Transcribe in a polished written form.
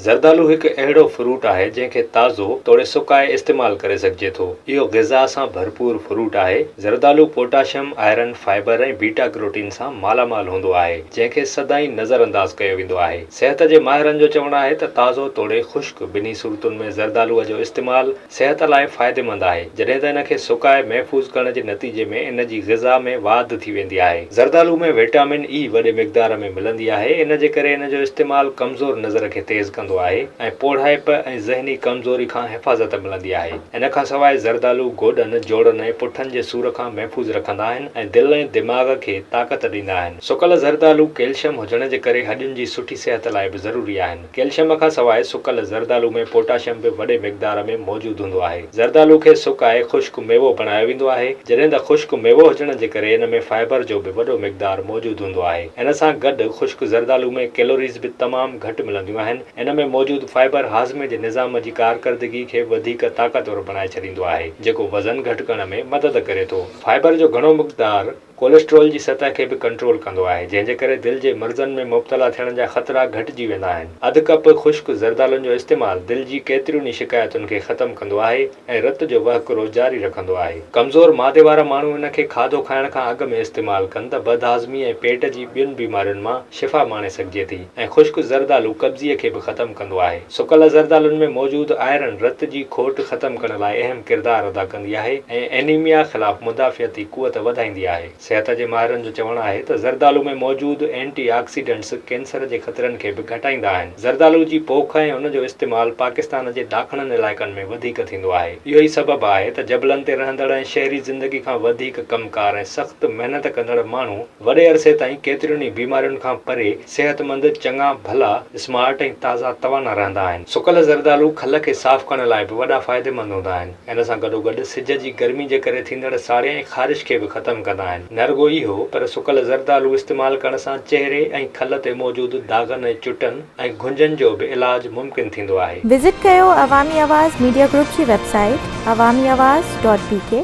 زردالو هڪ اهڙو فروٽ آهي جنهن کي تازو توڙي سڪائي استعمال ڪري سگهجي ٿو. اهو غذا سان ڀرپور فروٽ آهي. زردالو پوٽاشيم، آئرن، فائبر ۽ بيٽا ڪروٽين سان مالا مال هوندو آهي جنهن کي سدائين نظر انداز ڪيو ويندو آهي. صحت جي ماهرن جو چوڻ آهي ته تازو توڙي خشڪ ٻنهي صورتن ۾ زردالوء جو استعمال صحت لاء فائديمند آهي، جڏهن ته ان کي سڪائي محفوظ ڪرڻ جي نتيجي ۾ ان جي غذا ۾ واڌ ٿي ويندي آهي. زردالو ۾ وٽامن اي وڏي مقدار ۾ ملندي آهي، ان جي ڪري ان جو استعمال ڪمزور نظر کي تيز ڪندو آهي ۽ پوڙهائپ ۽ ذهني ڪمزوري کان حفاظت ملندي آهي. ان کان سواء زردالو گوڏن، جوڙن ۽ پٺن جي سور کان محفوظ رکندا آهن ۽ دل ۽ دماغ کي طاقت ڏيندا آهن. سڪل زردالو ڪيلشم هجڻ جي ڪري هڏين جي سٺي صحت لاء به ضروري آهن. ڪيلشم کان سواء سڪل زردالو ۾ پوٽاشيم به وڏي مقدار ۾ موجود هوندو آهي. زردالو کي سڪائي خشڪ ميوو بڻايو ويندو آهي، جڏهن ته خشڪ ميوو هجڻ جي ڪري ان ۾ فائبر جو به وڏو مقدار موجود هوندو آهي. ان سان گڏ خشڪ زردالو ۾ ڪيلوريز به تمام گهٽ ملنديون آهن. ان ۾ موجود فائبر هاضمي جي نظام جي ڪارڪردگي کي وڌيڪ طاقتور بڻائي ڇڏيندو آهي، جيڪو وزن گهٽ ڪرڻ ۾ مدد ڪري ٿو. فائبر جو گهڻو مقدار. ڪوليسٽرول جي سطح کي به ڪنٽرول ڪندو آهي، جنهن جي ڪري دل جي مرضن ۾ مبتلا ٿيڻ جا خطرا گهٽجي ويندا آهن. اڌ ڪپ خشڪ زردالن جو استعمال دل جي ڪيتريون ئي شڪايتن کي ختم ڪندو آهي ۽ رت جو وهڪرو جاري رکندو آهي. ڪمزور معدي وارا ماڻهو ان کي کاڌو کائڻ کان اڳ ۾ استعمال ڪن ته بدهاضمي ۽ پيٽ جي ٻين بيمارين مان شفا ماڻي سگهجي ٿي ۽ خشڪ زردالو قبضيء کي به ختم ڪندو آهي. سڪل زردالن ۾ موجود آئرن رت جي کوٽ ختم ڪرڻ لاء اهم ڪردار ادا ڪندي آهي ۽ اينيميا خلاف مدافعتي قوت وڌائيندي آهي. صحت جي ماهرن جو چوڻ آهي ته زردالو ۾ موجود اينٽي آڪسيڊنٽس ڪينسر جي خطرن کي به گهٽائيندا آهن. زردالو جي پوک ۽ ان جو استعمال پاڪستان جي ڏاکڻن علائقن ۾ وڌيڪ ٿيندو آهي. اهو ئي سبب آهي ته جبلن تي رهندڙ ۽ شهري زندگي کان وڌيڪ ڪم ڪار ۽ سخت محنت ڪندڙ ماڻهو وڏي عرصي تائين ڪيترين ئي بيمارين کان پري صحتمند، چڱا ڀلا، اسمارٽ ۽ تازا توانا رهندا آهن. سڪل زردالو کل کي صاف ڪرڻ لاء به وڏا فائديمند هوندا آهن. ان سان گڏوگڏ سج جي گرمي جي ڪري ٿيندڙ ساڙي ۽ خارش کي به ختم ڪندا آهن. نه رڳو اهو پر سڪل زردالو استعمال ڪرڻ سان چهري ۽ کل تي موجود داغن ۽ چٽن ۽ گهنجن جو به علاج ممڪن ٿيندو آهي. وزٽ ڪيو عوامي آواز ميڊيا گروپ جي website Awami Awaz dot B K.